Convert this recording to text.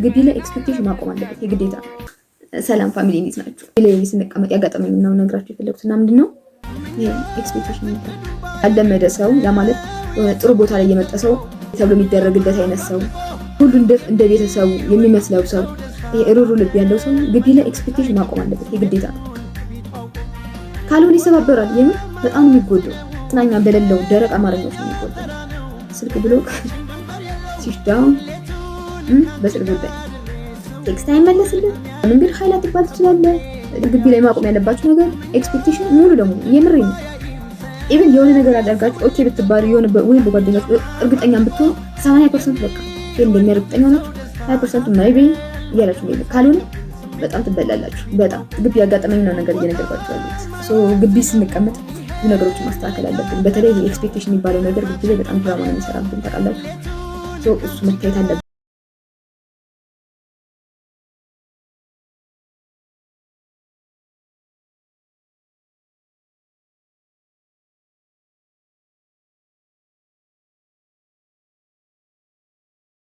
ግቢ ላይ expectation ማቆም አለበት የግዴታ። ሰላም family፣ እንዴት ናችሁ? ላይ ስንቀመጥ ያጋጠመኝ ነው ነግራችሁ የፈለጉት እና ምንድን ነው expectation የሚባል ያለመደ ሰው፣ ያ ማለት ጥሩ ቦታ ላይ የመጣ ሰው ተብሎ የሚደረግለት አይነት ሰው፣ ሁሉ እንደ ቤተሰቡ የሚመስለው ሰው፣ ሩሩ ልብ ያለው ሰው ግቢ ላይ expectation ማቆም አለበት የግዴታ ነው። ካልሆነ ይሰባበራል። የምር በጣም የሚጎዳው ጽናኛ በሌለው ደረቅ አማርኛዎች ነው የሚጎዳው። ስልክ block፣ switch down፣ በስልክ ጉዳይ text አይመለስልህ። መንገድ ኃይላት ትባል ትችላለህ። ግቢ ላይ ማቆም ያለባችሁ ነገር expectation ሙሉ ለሙሉ፣ የምሬ ነው። Even የሆነ ነገር አደርጋችሁ okay ብትባሉ፣ የሆነ ወይም በጓደኛችሁ እርግጠኛ ብትሆኑ 80% በቃ fail እንደሚያደርግ እርግጠኛ ናችሁ። 20%ቱ maybe እያላችሁ ነው። ካልሆነ በጣም ትበላላችሁ። በጣም ግቢ ያጋጠመኝ ነው ነገር እየነገርኳችሁ ያሉት። So ግቢ ስንቀመጥ ብዙ ነገሮችን ማስተካከል አለብን። በተለይ expectation የሚባለው ነገር ግቢ ላይ በጣም ድራማ ነው የሚሰራብን፣ ታውቃላችሁ። So እሱ መታየት አለብን።